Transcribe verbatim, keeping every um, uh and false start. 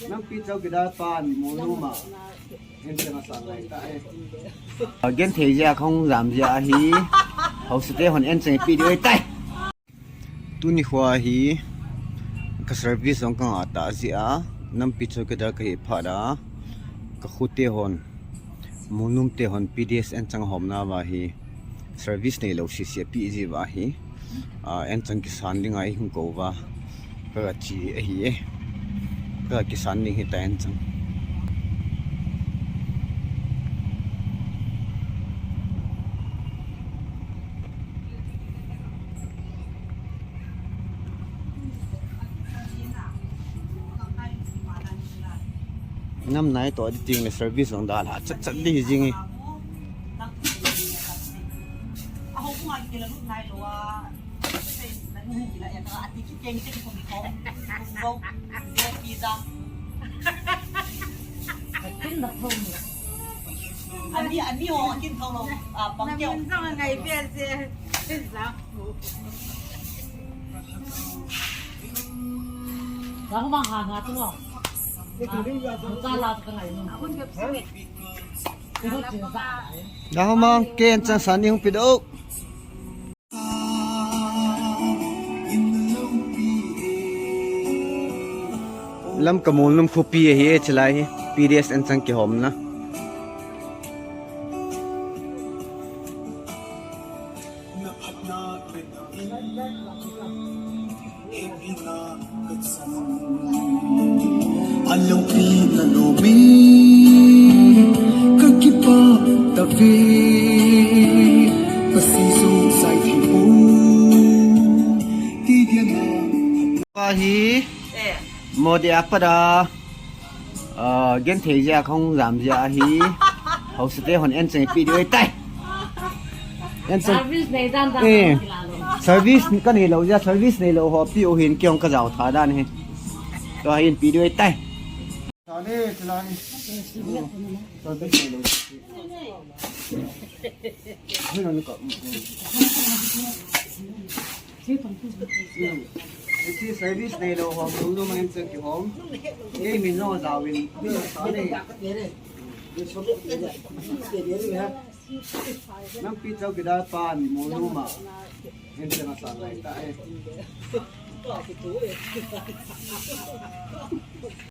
Nampi chowkidar pan Molnom a anchang asang lai tai. Genthei jeh a kahung jam jeh ahi. Haosate hon anchang ipi diu ahitai. Tuni khoa hi ka service jong kangah tah jeh a, nampi chowkidar kahi phat a, ka khote hon, Molnom te hon P D S anchang ahomna uva hi service neilou sese api ji uva hi, ah, anchang kisan dinga eihung kou uva, kaga che ahi e. Kaga kisan ding ahitai anchang. Nam nai toh ding teng le service jong dalha chat chat ding hi jing e. Ani, ani ho, akin thong lo, ah, pang keu. Min jong ngai pe se, min jong. Dah mang ha ha tu lo. Ka la ka ngai no. Dah mang ken chang san ni hung pi do. Lamka Molnom khopi ahi e, chulai hi P D S anchang kihomna. Along pi na lo mi ka kipa ta ve, pasi su sai ki pu ti dia na. Ahi. Eh. Modi apada. Ah, genthei jeh a kahung jam jeh ahi. Haosate hon anchang ipi diu ahitai. Anchang. Service nei dan dan. Eh. Service kanei lou jeh a, service neilou ho pi u hin kei jong kajao tha dan ahi. Tua hin ipi diu ahitai. Sale, sale. Service neilou. Hei, nani ka. Hiche service neilou ho, Molnom a anchang kihom. Ei, min jong ajao in. Nampi chowkidar pan Molnom a anchang asang lai tai.